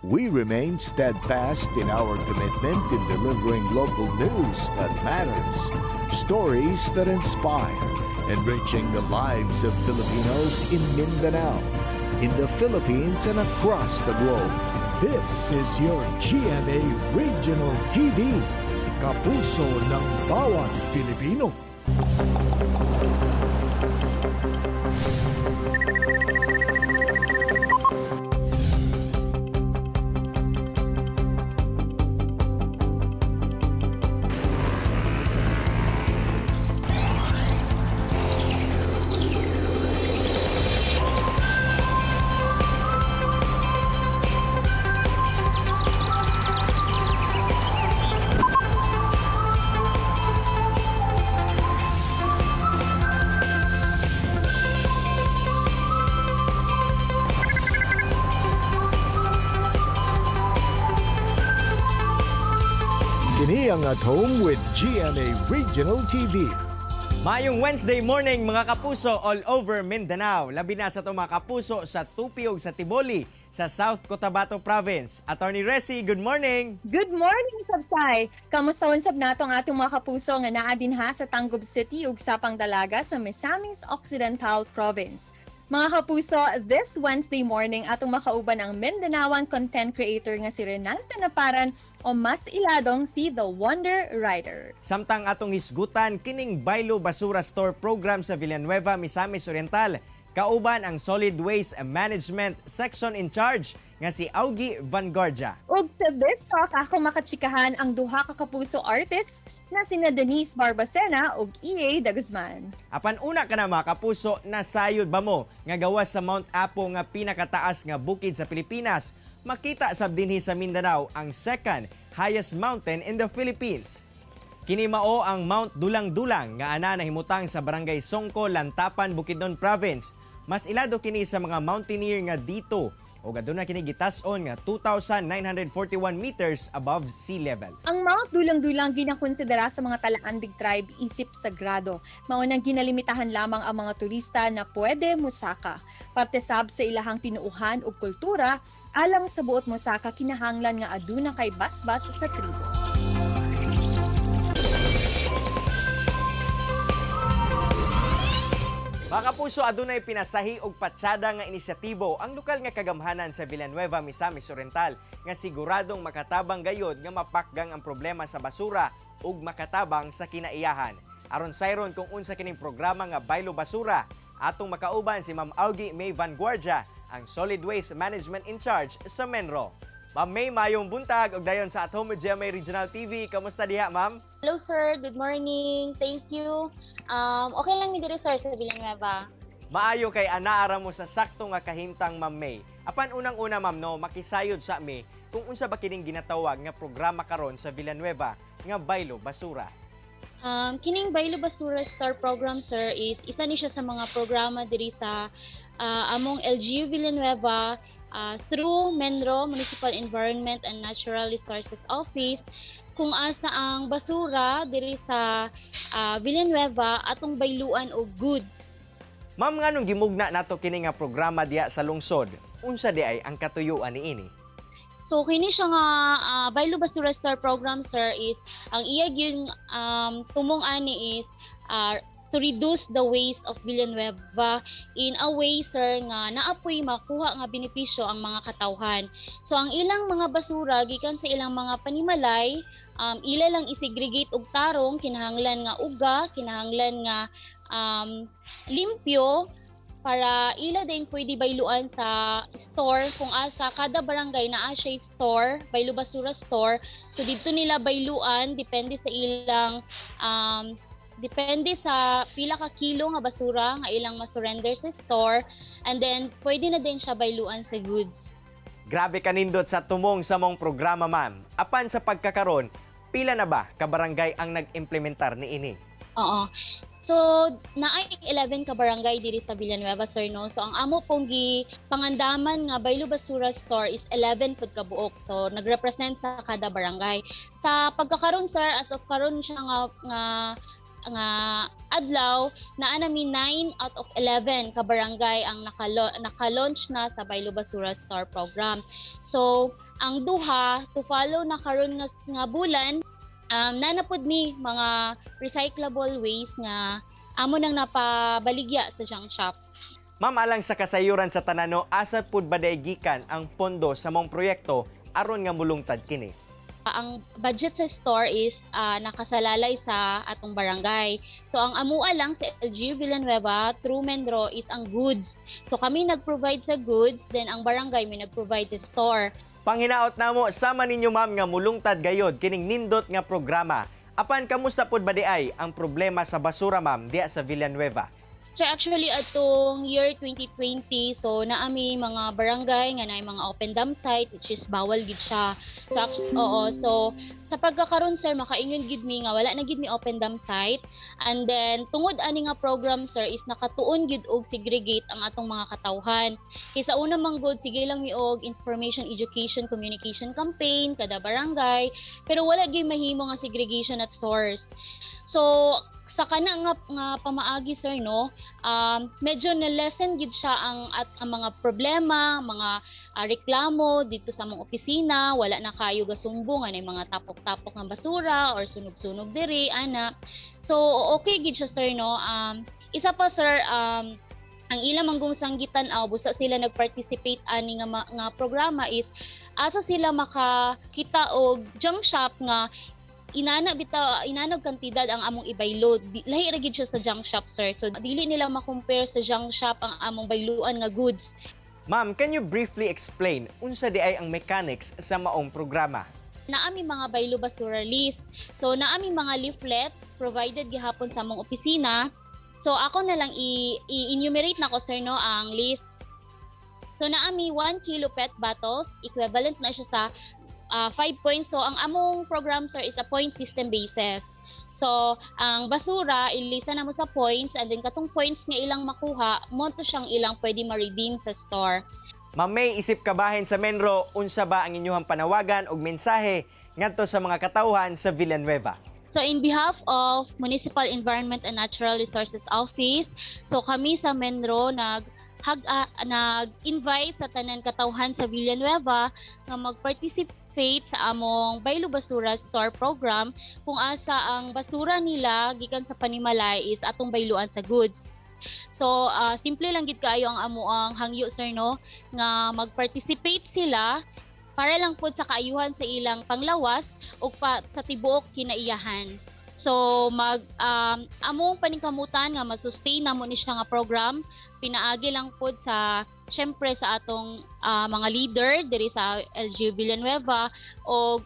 We remain steadfast in our commitment in delivering local news that matters, stories that inspire, enriching the lives of Filipinos in Mindanao, in the Philippines, and across the globe. This is your GMA Regional TV, kapuso ng bawat Pilipino. Kini ang At Home with GMA Regional TV. Maayong Wednesday morning, mga kapuso all over Mindanao. Labi na sa ato mga kapuso sa Tupi ug sa Tiboli sa South Cotabato Province. Attorney Resi, good morning. Good morning, Sabsay! Kamusta sab nato ang atong mga kapuso nga naa dinha sa Tangub City ug Sapang Dalaga sa Misamis Occidental Province. Mga kapuso, this Wednesday morning atong makauban ang Mindanaoan content creator nga si Renante Naparan o mas iladong si The Wonder Rider. Samtang atong hisgutan kining Baylo Basura Store program sa Villanueva, Misamis Oriental. Kauban ang Solid Waste Management Section in Charge nga si Augie Vanguardia. Ug sa Biz Talk, ako makatsikahan ang duha ka kapuso artists na sina Denise Barbacena ug EA de Guzman. Apan una ka na, mga kapuso, nasayod ba mo nga gawas sa Mount Apo nga pinakataas nga bukid sa Pilipinas, makita sab dinhi sa Mindanao ang second highest mountain in the Philippines? Kini mao ang Mount Dulang-Dulang nga ana nahimutang sa Barangay Songco, Lantapan, Bukidnon Province. Mas ilado kini sa mga mountaineer nga dito ug aduna kini gitas-on nga 2,941 meters above sea level. Ang Mount Dulang-Dulang ginakonsidera sa mga Talaandig tribe isip sagrado. Mao nang ginalimitahan lamang ang mga turista na pwede mosaka. Parte sab sa ilahang tinuuhan ug kultura, alang sa buot mosaka kinahanglan nga aduna kay basbas sa tribo. Mga kapuso, adunay pinasahi og patsada nga inisyatibo ang lokal nga kagamhanan sa Villanueva, Misamis Oriental nga siguradong makatabang gayod nga mapakgang ang problema sa basura ug makatabang sa kinaiyahan. Aron sayron kung unsa kining programa nga Baylo Basura, atong makauban si Ma'am Augie May Vanguardia, ang Solid Waste Management in Charge sa Menro. Ma'am May, mayong buntag ug dayon sa At Home with GMA Regional TV. Kamusta diha, ma'am? Hello, sir, good morning. Thank you. Okay lang mi diri, sir, sa Villanueva. Maayo kay anaara mo sa sakto nga kahimtang, Ma'am May. Apan unang-una, ma'am, no, makisayod sa mi kung unsa ba kining ginatawag nga programa karon sa Villanueva nga Baylo Basura. Kining Baylo Basura Star Program, sir, is isa ni siya sa mga programa diri sa among LGU Villanueva through MENRO, Municipal Environment and Natural Resources Office, kung asa ang basura diri sa Villanueva atong bayluan og goods. Ma'am, nganong gimugna nato kini nga programa diha sa lungsod? Unsa di ay ang katuyuan niini? So kini siya nga Baylo Basura Star Program, sir, is ang iya gyud tumong ani is to reduce the waste of Villanueva in a way, sir, nga naapoy makuha nga benepisyo ang mga katawhan. So ang ilang mga basura gikan sa ilang mga panimalay, ila lang isegregate og tarong, kinahanglan nga uga, kinahanglan nga limpyo para ila din pwede bayluan sa store kung asa kada barangay naa siya store, baylo basura store. So didto nila bayluan depende sa ilang depende sa pila ka kilo nga basura nga ilang ma-surrender sa store, and then pwede na din siya bayluan sa goods. Grabe kanindot sa tumong sa mong programa, ma'am. Apan sa pagkakaron, pila na ba ka barangay ang nag-implementar niini? Oo. So, naay 11 ka barangay diri sa Villanueva, sir, no. So, ang amo pong gi pangandaman nga Baylo Basura Store is 11 pud ka buok. So, nagrepresent sa kada barangay. Sa pagkakaron, sir, as of karon siya nga adlaw, naa nami 9 out of 11 ka barangay ang naka-launch na sa Baylo Basura Store program. So, Ang duha to follow na karon nga bulan, naa na pud mi mga recyclable waste nga amo nang napabaligya sa junk shop. Ma'am, alang sa kasayuran sa tanan no, asa pud ba diay gikan ang pondo sa maong proyekto aron nga mulungtad kini? Ang budget sa store is nakasalalay sa atong barangay. So ang amua lang sa LGU Villanueva through Menro is ang goods. So kami nag-provide sa goods, then ang barangay may nag-provide sa store. Panghinaot namo sama ninyo, ma'am, nga mulungtad gayod kining nindot nga programa. Apan kamusta pud ba diay ang problema sa basura, ma'am, diya sa Villanueva? So actually atong year 2020, so naa mi mga barangay nga naay mga open dump site, which is bawal gid siya. So oo, so sa pagkakaron, sir, makaingon gid mi nga wala na gid mi open dump site, and then tungod ani nga program, sir, is nakatuon gid og segregate ang atong mga katawhan. Kay sa una man gud, sige lang mi og information, education, communication campaign kada barangay, pero wala gyud mahimo nga segregation at source. So sa kana nga pamaagi, sir, no, medyo na lessen gid siya ang mga problema, mga reklamo dito sa among opisina. Wala na kayo gasumbong nga mga tapok-tapok nga basura or sunog-sunog diri ana. So okay gid siya, sir, no. Isa pa, sir, ang ilang manggong sanggitan aw busa sila nagparticipate ani nga programa is asa sila makakita og junk shop nga inana bitaw, inanag kantidad ang among ibaylo. Lahi ra gid siya sa junk shop, sir. So dili nila ma-compare sa junk shop ang among bayluan nga goods. Ma'am, can you briefly explain unsa diay ang mechanics sa maong programa? Naa mi mga baylo basura list. So naa mi mga leaflets provided gihapon sa among opisina. So ako na lang i-enumerate nako, sir, no, ang list. So naa mi 1 kilo PET bottles, equivalent na siya sa 5 points. So ang among program, sir, is a point system basis. So ang basura ilista na mo sa points, and then katong points nga ilang makuha mo to siyang ilang pwede ma-redeem sa store. Ma'am May, isip kabahin sa Menro, unsa ba ang inyuhang panawagan og mensahe ngadto sa mga katawhan sa Villanueva? So in behalf of Municipal Environment and Natural Resources Office, so kami sa Menro nag-invite sa tanan katawhan sa Villanueva nga mag-participate sa among Baylo Basura Store program, kung asa ang basura nila gikan sa panimalay is atong bayluan sa goods. So simple lang gid kaayo ang amoang hangyo, sir, no, nga mag-participate sila para lang pud sa kaayuhan sa ilang panglawas ug pa sa tibuok kinaiyahan. So mag among paningkamutan nga ma-sustain namo ni siya nga program pinaagi lang pud sa syempre sa atong mga leader diri sa LGU Villanueva o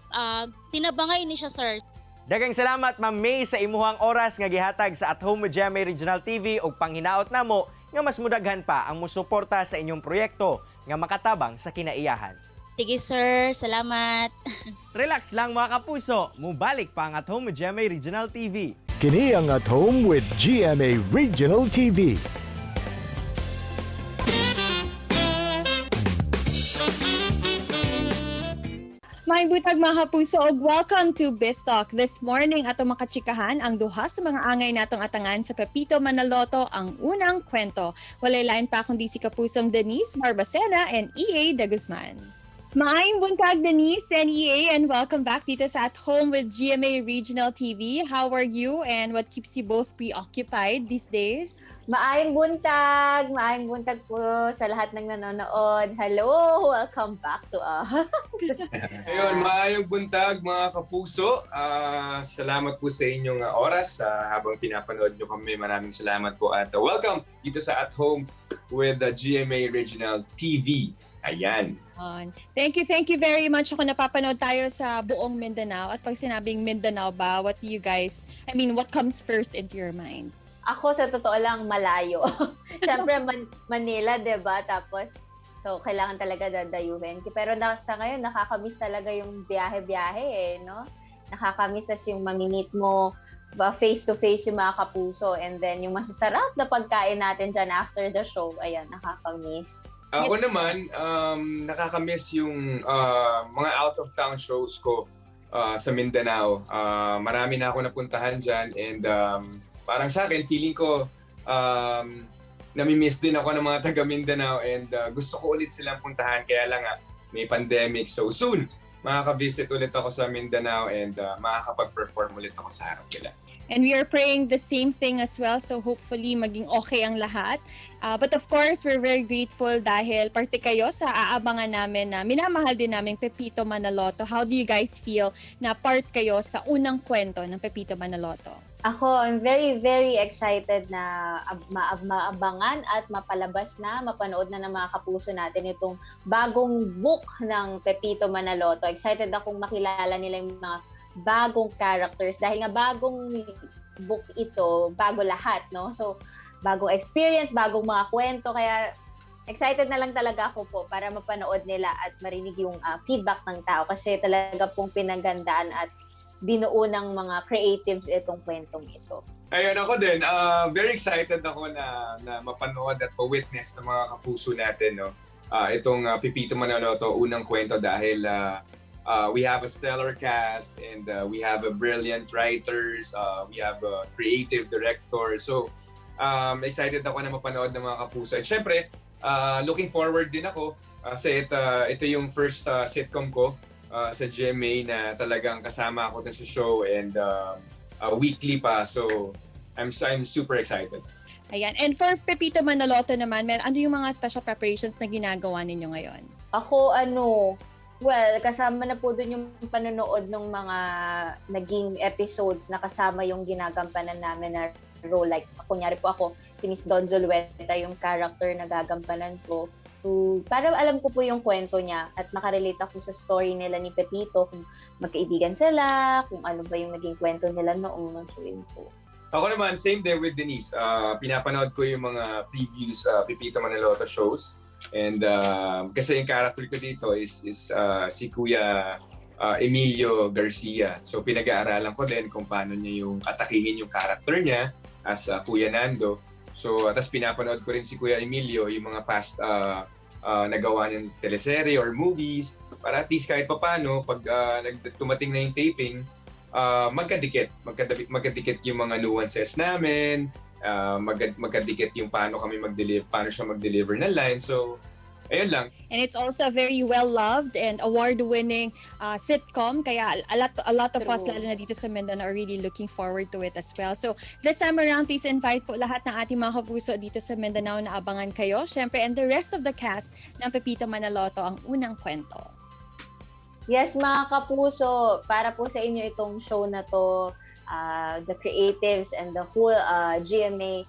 tinabangay ni siya, sir. Daghang salamat, Ma'am May, sa imuhang oras nga gihatag sa At Home with GMA Regional TV ug panghinaot namo nga mas mudaghan pa ang musuporta sa inyong proyekto nga makatabang sa kinaiyahan. Sige, sir, salamat. Relax lang, mga kapuso, mubalik pa ang At Home with GMA Regional TV. Kini ang At Home with GMA Regional TV. Maayong buntag, mga kapuso, ug welcome to BizTalk. This morning atong makachikahan ang duha sa mga angay natong atangan sa Pepito Manaloto, Ang Unang Kwento. Walay lain pa kundi si kapusong Denise Barbacena and EA De Guzman. Maayong buntag, Denise and EA, and welcome back dito sa At Home with GMA Regional TV. How are you and what keeps you both preoccupied these days? Maayong buntag! Maayong buntag po sa lahat ng nanonood. Hello! Welcome back to us. Ayun, maayong buntag, mga kapuso. Salamat po sa inyong oras habang pinapanood nyo kami. Maraming salamat po at welcome dito sa At Home with the GMA Regional TV. Ayan. On. Thank you very much. Ako napapanood tayo sa buong Mindanao. At pag sinabing Mindanao ba, what do you guys, I mean, what comes first into your mind? Ako sa totoo lang, malayo. Siyempre, Manila, 'di ba? Tapos, so kailangan talaga dadayuhin. Pero sa ngayon, nakakamiss talaga yung biyahe-biyahe eh, no? Nakakamiss as yung mamimit mo ba face-to-face yung mga kapuso, and then yung masasarap na pagkain natin dyan after the show. Ayan, nakakamiss. Ako naman, nakakamiss yung mga out-of-town shows ko sa Mindanao. Marami na ako napuntahan dyan and parang sa akin, feeling ko namimiss din ako ng mga taga Mindanao and gusto ko ulit silang puntahan. Kaya lang nga, May pandemic. So soon, makaka-visit ulit ako sa Mindanao and makakapag-perform ulit ako sa harap nila. And we are praying the same thing as well. So hopefully maging okay ang lahat. But of course, we're very grateful dahil parte kayo sa aabangan namin na minamahal din namin Pepito Manaloto. How do you guys feel na part kayo sa unang kwento ng Pepito Manaloto? Ako, I'm very, very excited na maabangan at mapalabas na, mapanood na ng mga kapuso natin itong bagong book ng Pepito Manaloto. Excited akong makilala nila yung mga bagong characters dahil nga bagong book ito, bago lahat, no? So, bagong experience, bagong mga kwento, kaya excited na lang talaga ako po para mapanood nila at marinig yung feedback ng tao kasi talaga pong pinaghandaan at binuo ng mga creatives itong kwentong ito. Ayun, ako din. Very excited ako na mapanood at ma-witness ng mga kapuso natin, no? Itong Pepito Manaloto, unang kwento dahil we have a stellar cast and we have a brilliant writers, we have a creative director. So, excited ako na mapanood ng mga kapuso. At syempre, looking forward din ako kasi ito yung first sitcom ko sa GMA na talagang kasama ako dun sa show and weekly pa. So, I'm super excited. Ayan. And for Pepito Manaloto naman, ano yung mga special preparations na ginagawa ninyo ngayon? Ako, ano, well, kasama na po dun yung panonood ng mga naging episodes na kasama yung ginagampanan namin na role. Like, kunyari po ako, si Miss Don Zulueta, yung character na gagampanan ko. To, para alam ko po yung kwento niya at makarelate ako sa story nila ni Pepito, kung magkaibigan sila, kung ano ba yung naging kwento nila noon. So, yun po. Ako naman, same day with Denise. Pinapanood ko yung mga previous Pepito Manaloto shows. And kasi yung character ko dito is si Kuya Emilio Garcia. So pinag-aaralan ko din kung paano niya yung atakihin yung character niya as Kuya Nando. So tapos pinapanood ko rin si Kuya Emilio yung mga past nagawa niyang teleserye or movies para at least kahit papano pag tumating na yung taping, magkadikit yung mga nuances namin, magkadikit yung paano kami mag-deliver, paano siya mag-deliver ng line. So, ayun lang. And it's also a very well-loved and award-winning sitcom. Kaya a lot of us, True. Lalo na dito sa Mindanao, are really looking forward to it as well. So this time around, please invite po lahat ng ating mga kapuso dito sa Mindanao na abangan kayo. Siyempre, and the rest of the cast ng Pepito Manaloto, ang unang kwento. Yes, mga kapuso, para po sa inyo itong show na to, the creatives and the whole GMA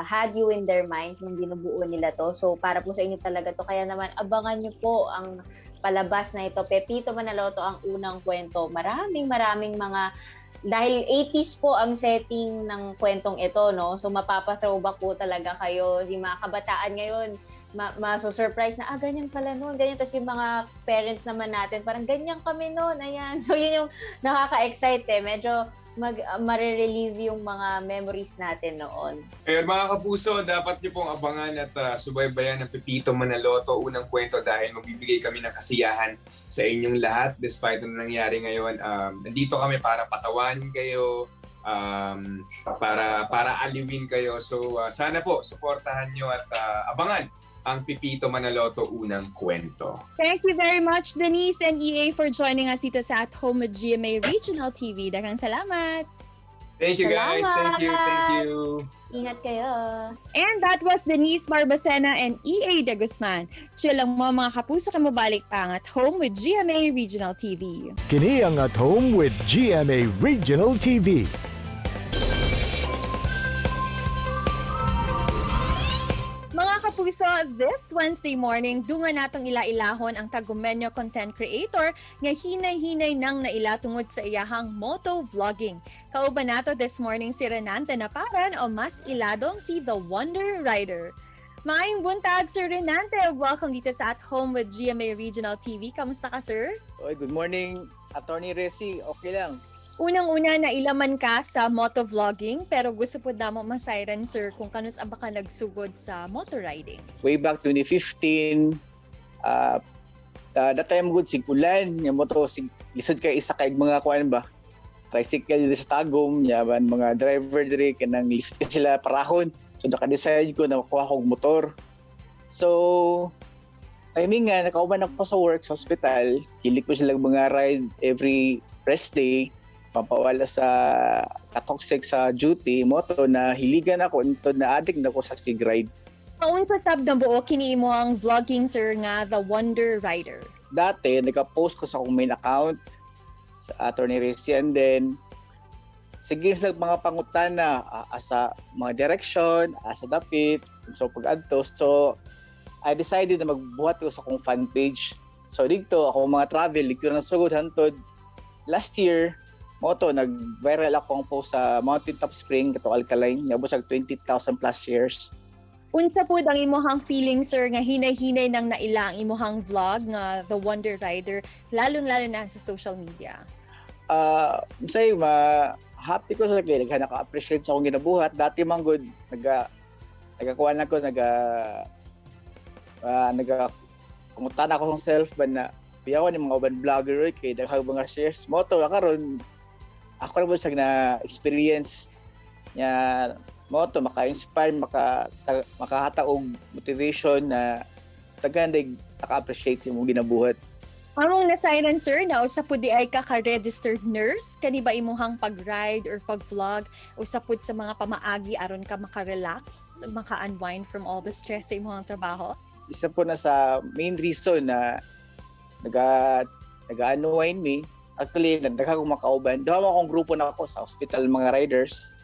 had you in their minds nung binubuo nila to. So, para po sa inyo talaga to. Kaya naman, abangan nyo po ang palabas na ito. Pepito Manaloto, ang unang kwento. Maraming maraming mga dahil 80s po ang setting ng kwentong ito, no? So, mapapa-throwback po talaga kayo. Yung mga kabataan ngayon, maso-surprise na, ah, ganyan pala noon, ganyan. Tapos yung mga parents naman natin, parang ganyan kami noon, ayan. So, yun yung nakaka-excite eh. Medyo marirelieve yung mga memories natin noon. Ayun, mga kapuso, dapat niyo pong abangan at subaybayan ng Pepito Manaloto, unang kwento dahil magbibigay kami ng kasiyahan sa inyong lahat despite ano nangyari ngayon. Nandito kami para patawanin kayo, para aliwin kayo. So sana po suportahan niyo at abangan ang Pepito Manaloto, unang kwento. Thank you very much, Denise and EA, for joining us dito sa At Home with GMA Regional TV. Daghang salamat! Thank you, guys. Thank you. Thank you. Ingat kayo. And that was Denise Barbacena and EA De Guzman. Chill lang mo, mga kapuso, kay mobalik pa ang At Home with GMA Regional TV. Kini ang At Home with GMA Regional TV. Mga kapuso, this Wednesday morning, dungan natong ila-ilahon ang Tagumenyo content creator nga hinay-hinay nang naila tungod sa iyahang moto vlogging. Kauban nato this morning si Renante Naparan o mas iladong si The Wonder Rider. Maayong buntag, Sir Renante. Welcome dito sa At Home with GMA Regional TV. Kamusta ka, sir? Oy, good morning, Attorney Resi. Okay lang. Unang-una, nailaman ka sa motovlogging, pero gusto po namo masayran, sir, kung kanus ba ka nagsugod sa motor riding. Way back 2015, that time good sig ulan, nya mo to sig lisod kay isa kay mga kuan ba. Tricycle diri sa Tagum, nya ban mga driver diri kanang lisod kay sila parahon. So naka-decide ko na makuha kog motor. So Timing nga nakauban ako sa work sa hospital, hilig ko sila mga ride every rest day pampawala sa katoxic sa duty mo to na hiligan ako into na addict na ako sa sig ride. Kaunsa sab na buo kini imo ang vlogging, sir, nga The Wonder Rider? Dati nagka-post ko sa akong main account sa Attorney Rizzi and then sige sila mga pangutana asa mga direction, asa dapit, so pag adto. So I decided na magbuhat ko sa akong fan page. So dito ako mga travel dito na sugod hantod last year mo to nag-viral ako ang post sa Mountain Top Spring kato alkaline, niabot sa 20,000 plus shares. Unsa pud ang imuhang feeling, sir, nga hinay-hinay nang naila ang imuhang vlog nga The Wonder Rider, lalong-lalo na sa social media? Say ma happy ko sa kay daghan naka-appreciate sa akong ginabuhat. Dati man gud nagakuha na ko naga pangutana ako sa self ba na kuyawan ni mga uban vlogger oy kay daghang mga shares mo to. Karon ako ra siya na experience nya mo to maka-inspire, makahatag og motivation na tagan naka-appreciate imong ginabuhat. Among nasayran, sir, na usa pud di ay ka ka-registered nurse, kani ba imuhang pag-ride or pag-vlog usa pud sa mga pamaagi aron ka maka-relax, maka-unwind from all the stress sa imuhang trabaho? Isa po na sa main reason na naga-unwind me. Actually, nagdaghan akong makauban. Duha mo akong grupo na ako sa hospital mga riders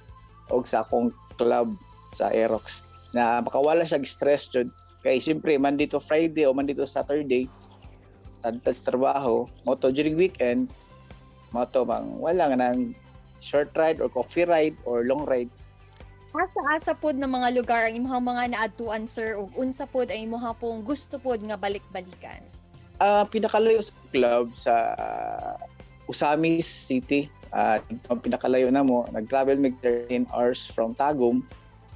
o sa akong club sa Aerox na makawala siya stress jud kay siyempre Monday to Friday o Monday to Saturday tadtad sa trabaho mo to. During weekend mo to mang wala nga nang short ride or coffee ride or long ride. Asa-asa pod ng mga lugar ang imuhang mga naadtuan, sir, ug unsa pod ang imuhang pong gusto pod nga balik-balikan? Pinakalayo sa club sa Ozamis City. Dito ang pinakalayo na mo. Nag-travel mig 13 hours from Tagum.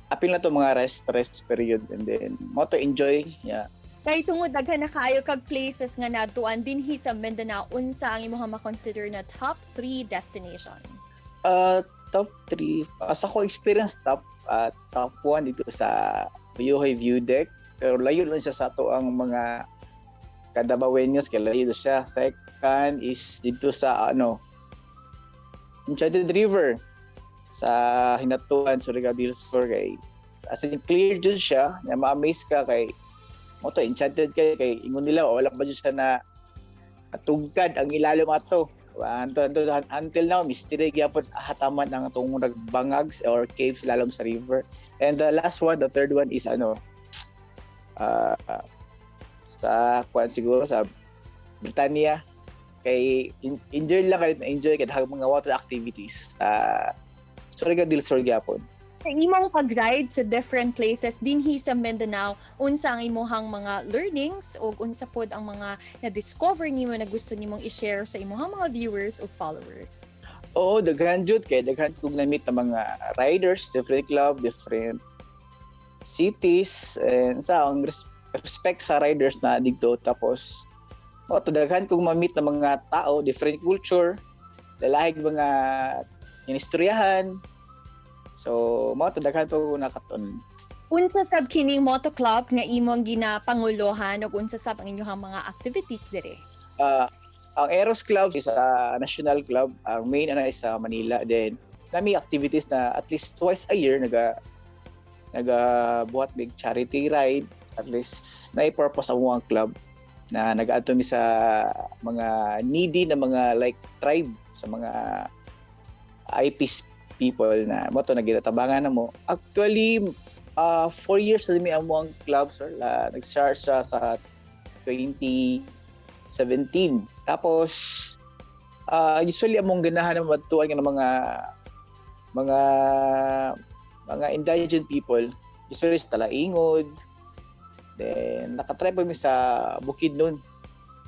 Apil na to mga rest rest period and then mo to enjoy. Yeah. Kay tungod daghan na kaayo kag places nga naadtuan dinhi sa Mindanao, unsa ang imuhang ma-consider na top 3 destination? Top 3 sa ko experience, top 1 dito sa Uyuhoy View Deck. Pero layo lang siya sa ato ang mga Kadabawenyos kay layo siya. Second is dito sa ano Enchanted River sa Hinatuan, Surigao del Sur kay as in clear jud siya na ma-amaze ka kay mo to enchanted kay ingon nila wala pa jud siya na natugkad ang ilalom ato. Until now, mystery gyapon hataman ang atong nagbangag or caves lalom sa river. And the last one, the third one is ano sa kuan siguro sa Britannia kay enjoy lang kay enjoy kay daghan mga water activities sa Surigao del Sur gyapon. Sa imong pag-ride sa different places dinhi sa Mindanao, unsa ang imuhang mga learnings ug unsa pod ang mga na-discover nimo na gusto nimong i-share sa imuhang mga viewers ug followers? Oo, daghan jud kay daghan kog na-meet na mga riders, different club, different cities and sa ang respect sa riders na didto. Tapos oh, to daghan kog ma-meet na mga tao, different culture, lalahig mga inistoryahan. So, mao to daghan po nakaton. Unsa sab kining moto club nga imong ginapanguluhan ug unsa sab ang inyong mga activities dire? Ang Aeros Club is a national club. Ang main ana is sa Manila. Then, nami activities na at least twice a year naga buhat mig charity ride, at least na purpose ang ang club na nag-adto mi sa mga needy na mga like tribe sa mga IPs people na mo to nagitabangan na mo. Actually, 4 years na mi ang ang club, sir. Nag-start siya sa 2017. Tapos usually among ganahan na madtuan nga ng mga indigent people usually sa Talaingod. Then nakatry po mi sa Bukidnon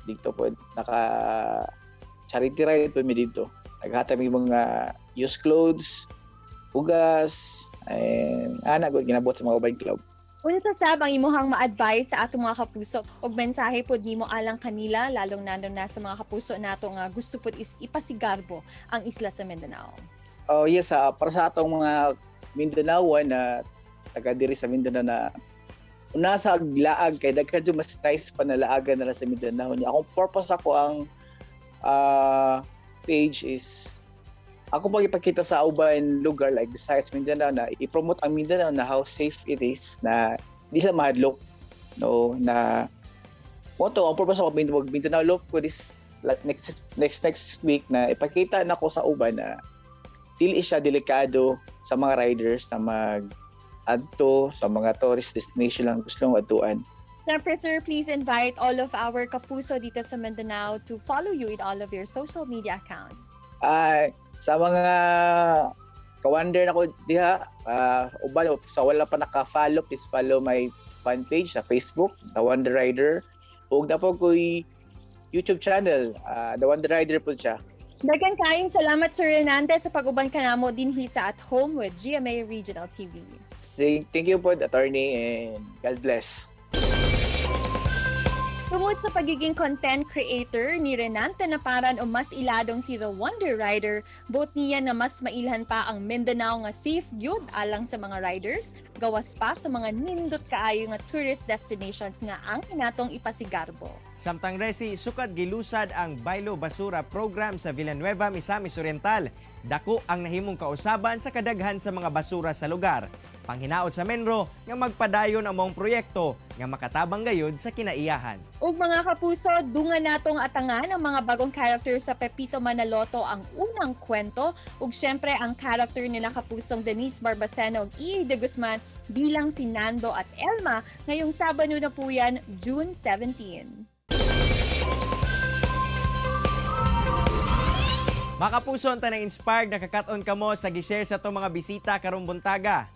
dito po, naka charity ride po mi dito, naghatag mi mga used clothes, hugas and ana gud ginabot sa mga uban club. Unsa sab ang imuhang ma-advise sa atong mga kapuso ug mensahe pod nimo alang kanila, lalong lalo na sa mga kapuso nato nga gusto pod is ipasigarbo ang isla sa Mindanao? Oh yes, para sa atong mga Mindanaoan na taga diri sa Mindanao na Una sa laag kay daghan jud mas nice pa na laagan na lang sa Mindanao niya. Akong purpose ako ang page is ako pag ipakita sa uban lugar like besides Mindanao na i-promote ang Mindanao na how safe it is, na di sila mahadlok, no, na mo to ang purpose ako mag Mindanao Loop ko this like, next next next week na ipakita na ko sa uban na dili siya delikado sa mga riders na mag adto sa mga tourist destination lang gusto lang adtuan. Siyempre, sir, please invite all of our kapuso dito sa Mindanao to follow you in all of your social media accounts. Ah, sa mga ka-wonder nako diha, uban sa wala pa naka-follow, please follow my fan page sa Facebook, The Wonder Rider. Ug naa pod ko'y YouTube channel, The Wonder Rider po siya. Daghan kayong salamat, Sir Renante, sa pag-uban kanamo dinhi sa At Home with GMA Regional TV. Thank you po, attorney, and God bless. Tungod sa pagiging content creator ni Renante Naparan o mas iladong si The Wonder Rider, buot niya na mas mailhan pa ang Mindanao nga safe gyud alang sa mga riders, gawas pa sa mga nindot kaayo nga tourist destinations nga ang natong ipasigarbo. Samtang Resi, sukad gilusad ang Baylo Basura program sa Villanueva, Misamis Oriental. Dako ang nahimong kausaban sa kadaghan sa mga basura sa lugar. Panghinaot sa Menro nga magpadayon ang maong proyekto nga makatabang gayud sa kinaiyahan. Ug mga kapuso, dungan natong atangan ang mga bagong character sa Pepito Manaloto, Ang Unang Kwento, ug syempre ang character nila kapusong Denise Barbacena ug E.A. De Guzman bilang si Nando at Elma ngayong Sabado na po yan, June 17. Mga kapuso, unta na-inspired nakakat-on kamo sa gi-share sa atong mga bisita karong buntaga.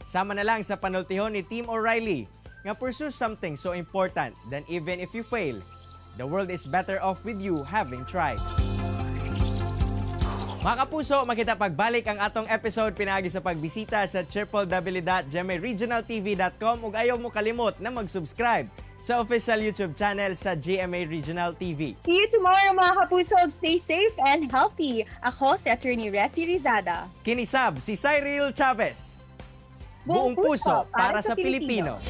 Sama na lang sa panultihon ni Tim O'Reilly nga pursue something so important than even if you fail, the world is better off with you having tried. Mga kapuso, makita pagbalik ang atong episode pinaagi sa pagbisita sa www.gmaregionaltv.com ug ayaw mo kalimot na mag-subscribe sa official YouTube channel sa GMA Regional TV. See you tomorrow, mga kapuso. Stay safe and healthy. Ako si Attorney Resi Rizada. Kinisab si Cyril Chavez. Buong puso para sa Pilipino.